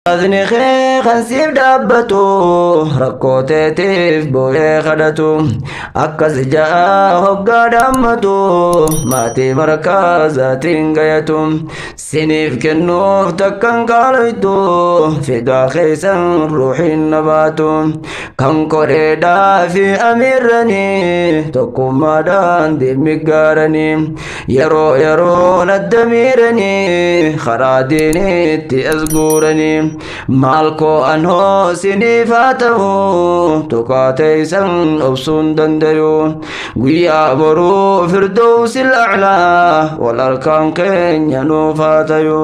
Ustaazni kee kan siif dhaabbatu rakkoo teetiif boo'ee kadhatu akkas ja'a hoggaa dhaammatu maatii markaazaatiin gayatu siniif kennuuf takkan qaaloytu fidaa keessan ruuxiin na baatu kan koreedhaa fi amiirranii tokkummaadhaan deemmi gaaranii yeroo yeroon adda miiranii karaa diiniitti as guuranii maal koo an hoo siniif haa ta'u tuqaateeysan obsuun dandayu guyyaa boruu firdowsil a'laa wal harkaan keenya nuuf haa tayu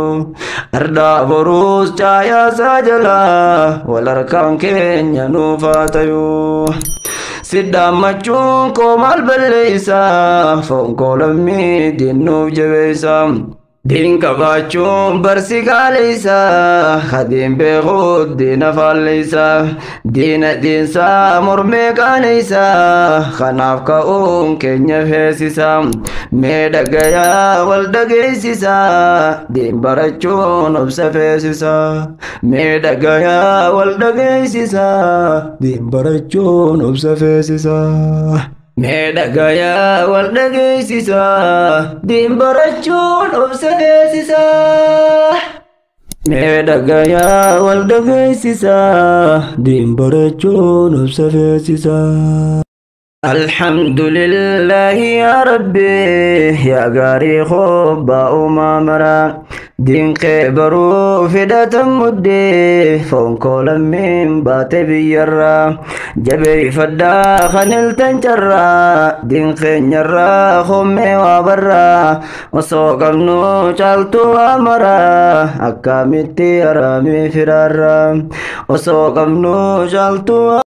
ardaa boruus caayaasaa jalaa wal harkaan keenya nuuf haa tayu. Sidhaammachuun koo maal balleeysa foon koo lammii diinnuuf jabeeysa. Diin qabaachuun barsi gaaleysa hadiin beekuut diina faalleysa diina diinsaa mormee qaaneysa kanaaf ka'uun keenya feesisa mee dhagayaa wal dhageessisa diin barachuun obsa feesisa mee dhagayaa wal dhageessisa diin barachuun obsa feesisa. Mee dhagayaa wal dhageessisa diin barachuun obsa feesisa. Mee dhagayaa wal dhageessisa diin barachuun obsa feesisa. الحمد لله يا ربي يا غاري خبا أمامرا دين قبرو فدة مدي فون من بات بيرا جبي فدا خنل تنجرا دين خنجرا خمي وبرا وسوق نو چالتو أمرا أكامتي أرامي فرارا وسوق نو چالتو.